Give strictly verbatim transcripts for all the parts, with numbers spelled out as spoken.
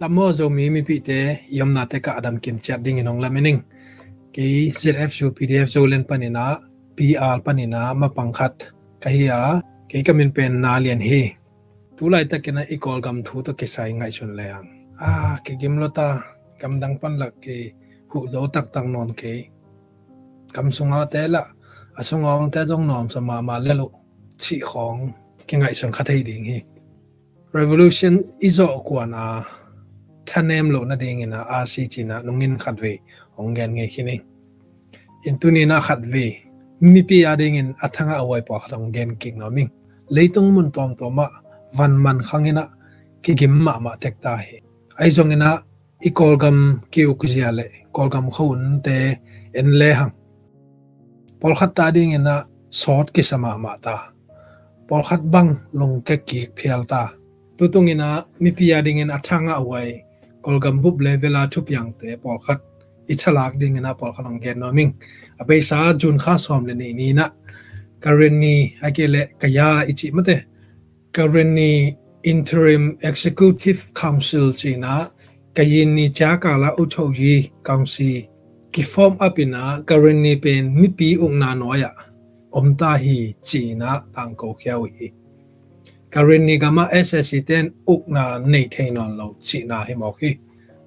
Maw, Zomi mipite i omnate ka a damkim ciat dingin hong lamen ing. Kei Z F U P D F Zoland paninah P R paninah mapang khat ka hi a, kei ka min pen Na Lian hi. Tulaitakinah i Kawlgam thu tawh kisai ngaihsun lehang, a, kigim lo ta, gamdang panlak kei huh zo taktak nawn kei. Kam sungate lah a sunga omte zong nuamsa mahmah lel uh cih khawng kingaihsun kha thei ding hi. Revolution i zawh kuan a thanem loh nadingin a R C cinah nungin khatvei hong gen ngei khin ing. In tuninah khatvei mipi a dingin a thangah a huai pawlkhat hong gen kik nuam ing. Leitung mun tuamtuamah van man khanginah kigim mahmah tek ta hi. Ahi zonginah i Kawlgam ki-ukzia le Kawlgam khuaunte en lehang, pawlkhat ta dinginah sawt kisa mahmah ta, pawlkhat bang lungke kik phial ta. Tutunginah mipi a dingin a thangah a huai Kawlgam bup le vela thupiangte pawlkhat i thalak dinginah pawlkhat hong gen nuam ing. A beisa June kha sawm le nih ninah Karenni a kei le Kaya i cih mate, Karenni Interim Executive Council cinah Kayinni ciakala uthouyi council kifawm apinah Karenni pen mipi ukna nuai-ah om ta hi cinah tangko khia uh hi. Karenni gamah S A C ten ukna nei thei nawn lo cihna hi mawk hi.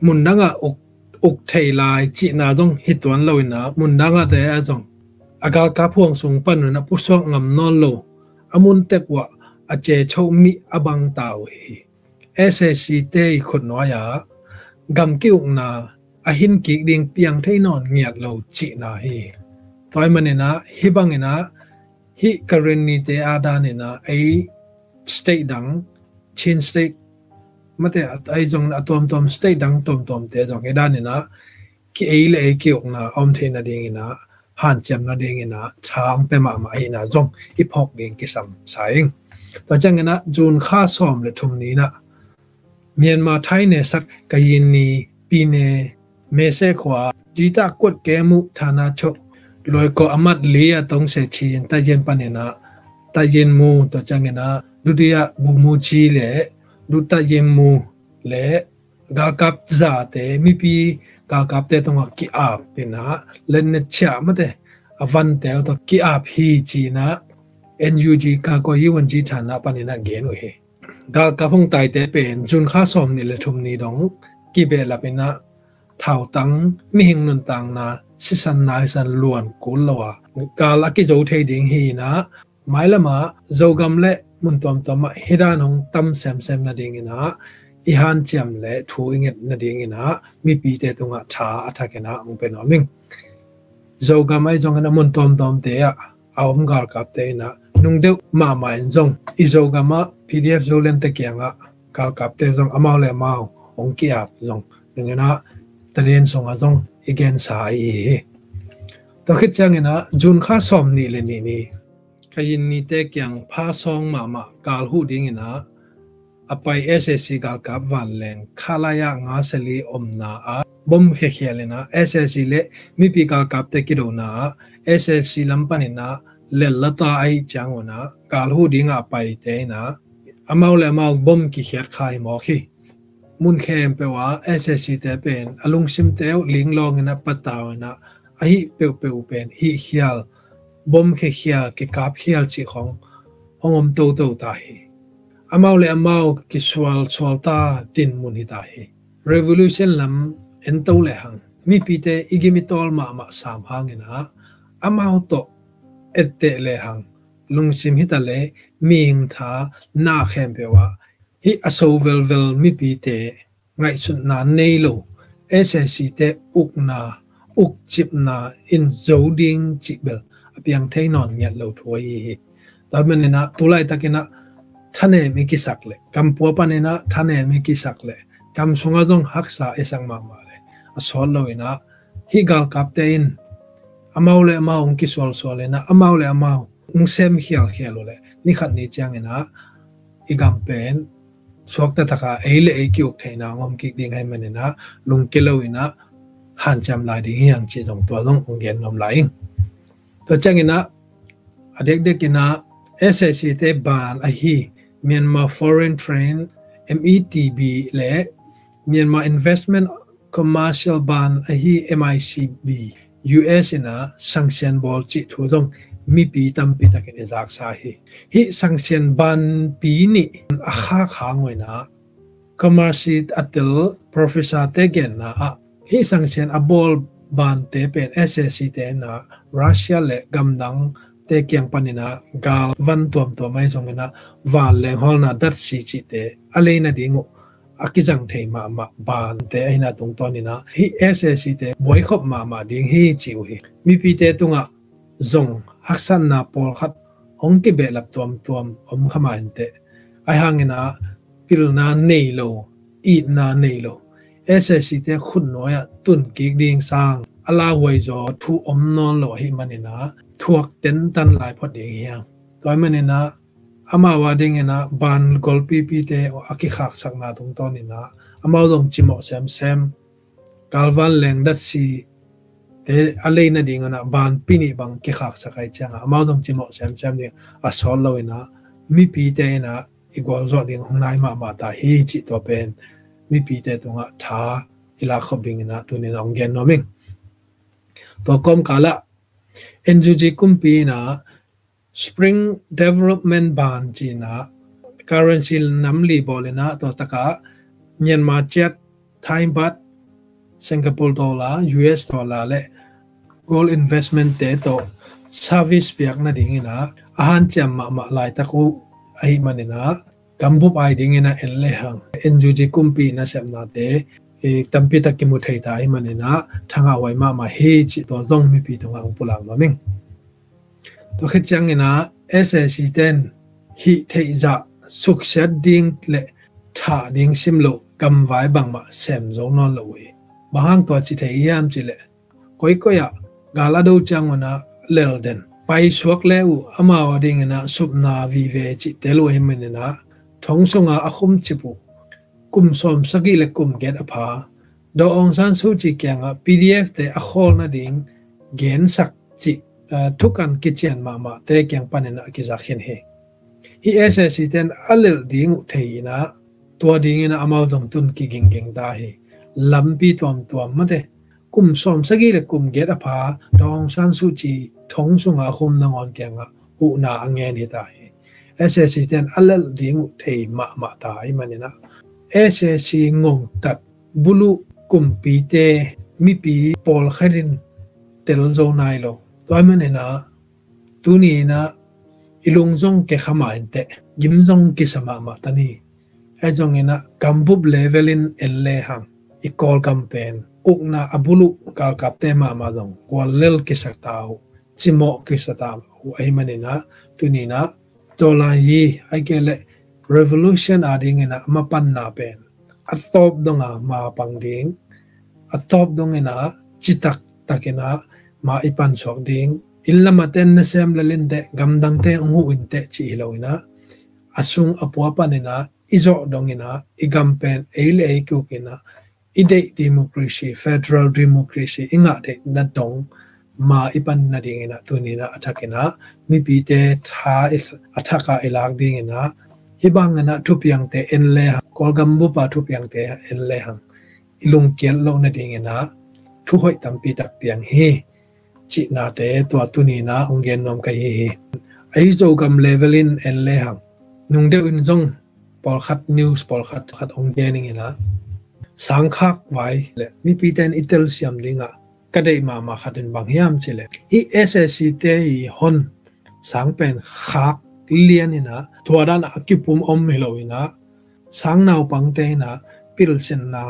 Mundangah uk, uk thei lai cihna zong hi tuan loinah mundangahte a zong a galkap huang sung panunah pusuak ngam nawn lo a mun tek uah a cechoh mih a bang ta uh hi. S A C te i khutnuai-ah gam ki-ukna a hin kik ding piang thei nawn ngiat lo cihna hi. Tua ahih maninah hih banginah hih Karenni te a daninah ei state dang, Chin state mate, a, ei zong a tuamtuam state dang tuamtuamte zong ei daninah ki-ei le ei ki-ukna a om theih nadinginah hanciam nadinginah tha hong pia mahmah ahihna zong i phawk ding kisam sa ing. Tua cianginah June kha sawm le thum ninah Myanmar thaine sak Kayinni pine Mese khua Jita Kuat Kemuh Thana Choh Loikawh a mat li a tong se chin tayin paninah tayin mu tua cianginah dudia bu mu ci le du tayin mu le galkap zate mipi galkapte tungah ki-ap inah letnet chiah mate a vante tawh ki-ap hi cinah N U G Kakoi Yiwon G Thana paninah gen uh hi. Galkap hong taite pen June kha sawm nih le thum ni dong kibehlap inah thautang mihing nuntakna sisan naisan luan kul lo a gal a kizo thei ding hi inah mailamah Zogam le mun tuamtuamah hih dan hong tam semsem nadinginah i hanciam le thu i nget nadinginah mipite tungah tha a thakinah hong pia nuam ing. Zogam ahi zongin a mun tuamtuamte ah a om galkapte inah nungdeuh mahmah in zong i Zogamah P D F Zolandte kiangah galkapte zong amau le amau hong ki-ap zong nunginah talian sungah zong i gensa ahi hi. Tua khit cianginah June kha sawm nih le nih ni Kayinnite kiang phasawng mahmah gal huh dinginah a pai S A C galkap vanleng khalaya nga sali omna ah bom khiakhial inah S A C le mipi galkapte kidona ah S A C lam paninah lel lata ahi ciangunah gal huh dingah a paite inah amau le amau bom kikhiat kha hi mawk hi. Mun khempeuh ah S A C te pen a lungsimte uh linglawng inah patau inah ahih peuhpeuh uh pen hihkhial bom khiakhial kikapkhial cih khawng hong om toto ta hi. Amau le amau kisualsual ta dinmun hi ta hi. Revolution lam ento lehang mipite i gim i tawl mahmah sam hanginah amau tawh etteh lehang lungsim hita le mihing tha na khempeuh ah hih a so velvel mipite ngaihsutna nei lo S A C te ukna ukcipna in zo ding cih bel a piang thei nawn ngiat lo thu ahi hi. Tua maninah tulaitakinah thanem i kisak le kampua paninah thanem i kisak le kam sungah zong haksa i sak mahmah le a sawt loinah hih galkapte in amau le amau hong kisualsual inah amau le amau hong sem khialkhial uh le nikhat ni cianginah i gam pen suakta taka ei le ei ki-uk theihna hong om kik ding ahi maninah lungkia loinah hanciam lai ding hi hang cih zong tua zong hong gen nuam lai ing. Tua cianginah a dekdekinah S A C te ban ahi Myanmar Foreign Train M E T B le Myanmar Investment Commercial Bank ahi M I C B, U S in ah sanction bawl cih thu zong mipi tampi takin i zaksa hi. Hih sanction banpi nih a khak hang uh in ah, commerce a tel professor te genna ah, hih sanction a bawl bante pen S A C te in ah Russia le gamdang te kiang panin ah galvan tuamtuam ahi zongin ah vanleng hawlna datsi cihte a lei nading uh a kizang thei mahmah bante ahina tungtawnin ah hih S A C te buaikhop mahmah ding hi ci uh hi. Mipite tungah zong haksatna pawlkhat hong kibehlap tuamtuam om kha mah inteh, ahi hangin ah pilna nei lo, itna nei lo, S A C te khutnuai ah tun kik ding sang a lauhuai zaw thu om nawn lo ahih manin ah thuak tentan lai phot ding hi hang. Tua ahih manin ah amau a dingin ah ban golpipite a kikhaksakna tungtawnin ah amau zong cimawh semsem, galvan leng datsi te a lei nadingin ah banpi nih bang kikhaksak ahih ciangah amau zong cimawh semsem ding a sawt loin ah mipite in ah i gualzawh ding hong nai mahmah ta hi cih tua pen mipite tungah tha i lakkhop dingin ah tunin ah hong gen nuam ing. Tua kawmkal ah N U G kumpi in ah Spring Development Bank ci-in ah currency nam li bawlin ah tua takah Myanmar kyat, Thai baht, Singapore dollar, U S dollar le gold investment te tawh service piak nadingin ah a hanciam mahmah laitak uh ahih manin ah gambup ai dingin ah en lehang N U G kumpi nasepnate i tampi tak kimu thei ta ahih manin ah thangahhuai mahmah hi cih tua zong mipi tungah hong pulak nuam ing. Tua khit ciangin ah S A C ten hih theih zah suksiat ding le thah ding sim loh gamvai bangmah sem zo nawn lo uh hi. Bang hang tua ci thei hiam cih leh koikoi ah gal a do ciangun ah lel den paisuak le uh amau a dingin ah supna vive cihte lo ahih manin ah thong sunga a khumcip uh kum sawm sagih le kum giat a pha Daw Aung San Suu Kyi kiangah P D F te a khawl nading gensak cih, eh, thukan kician mahmahte kiang panin ah kizak khin hi. Hih S A C ten a lelh ding uh thei in ah tua dingin ah amau zong tun kigingging ta hi. Lampi tuamtuam mate kum sawm sagih le kum giat a pha Daw Aung San Suu Kyi thong sunga a khum nangawn kiangah huhna a ngen hi ta hi. S A C ten a lelh ding uh thei mahmah ta ahih manin ah S A C ngongtat buluh kumpite mipi pawlkhat in tel zo nai lo. Tua ahih manin ah tuni in ah i lung zong kekha mah inteh, gim zong kisa mahmah ta ni. Ahi zongin ah gambup level in en lehang i Kawlgam pen ukna a buluh galkapte mahmah zong guallel kisa ta uh, cimawh kisa ta uh ahih manin ah tuni in ah tawlai hi, ahih kei leh revolution a dingin ah mapanna pen a tawp donga ma pang ding, a tawp dongin ah citak takin ah ma i pansuak ding. Inn lam a ten nasem lel inteh, gamdang ten hong huh inteh cih hi loin ah a sung a pua panin ah i zawh dongin ah i gam pen ei le ei kiukin ah i deih democracy, federal democracy i ngah theihna dong ma i pan nadingin ah tuni in ah a thakin ah mipite tha i, a thakah i lak dingin ah hih bangin ah thupiangte en lehang, Kawlgam bupa thupiangte en lehang i lungkiat loh nadingin ah thuhoih tampi tak piang hi cihnate tua tuni in ah hong gen nuam ka hi hi. Ahi Zogam level in en lehang nungdeuh in zong pawlkhat news pawlkhat khat hong gen ingin ah sangkhak vai le mipite in i telsiam dingah ka deih mahmah khat in bang hiam cih leh hih S A C te i hon sang pen khak lian in ah tua dan a kipum om hi loin ah sang naupangte in ah pilsinna,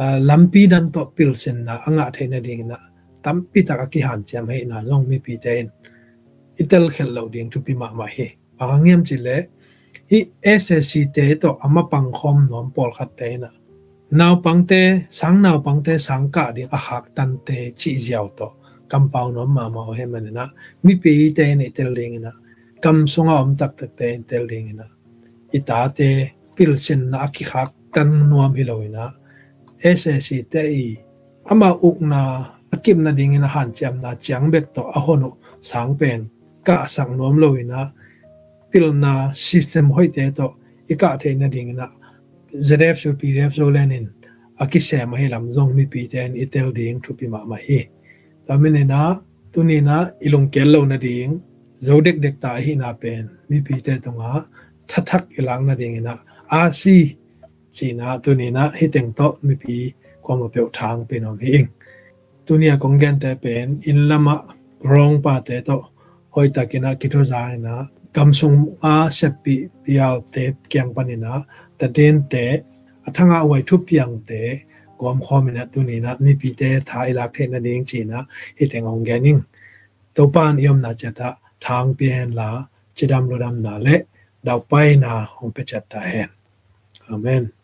ah, lampi dan tawh pilsinna a ngah theih nadingin ah tampi tak a kihanciam ahihna zong mipite in i telkhelh loh ding thupi mahmah hi. Bang hang hiam cih leh hih S A C te tawh a mapang khawm nuam pawlkhatte in ah naupangte, sang naupangte sang kah ding a khak tante cih ziau tawh kampau nuam mahmah uh ahih manin ah mipite in i tel dingin ah gam sunga om taktakte in tel dingin ah i tate pilsinna a kikhak tan nuam hi loin ah S A C te i ama ukna a kip nadingin a hanciamna ciang bek tawh a hon uh sang pen kahsak nuam loin ah pilna system hoihte tawh i kah theih nadingin ah Z F U, P D F, Zoland in a kisem ahi lam zong mipite in i tel ding thupi mahmah hi. Tua manin ah tuni in ah i lungkiat lo nading zo dekdek ta ahihna pen mipite tungah thathak i lak nadingin ah a si ci-in ah tuni in ah hih teng tawh mipi kuamah peuh thang pia nuam hi ing. Tuni a kong gente pen inn lamah rawngpate tawh hoihtakin ah kithuza in ah gam sungah seppih pialte kiang panin ah tadinte a thangah huai thupiangte gawmkhawm in ah tuni in ah mipite tha i lak theih nading ci-in ah hih teng hong gen ing. Topa in i omna ciat ah thang pia hen la, cidam ludamna le daupaina hong pia ciat ta hen. Amen.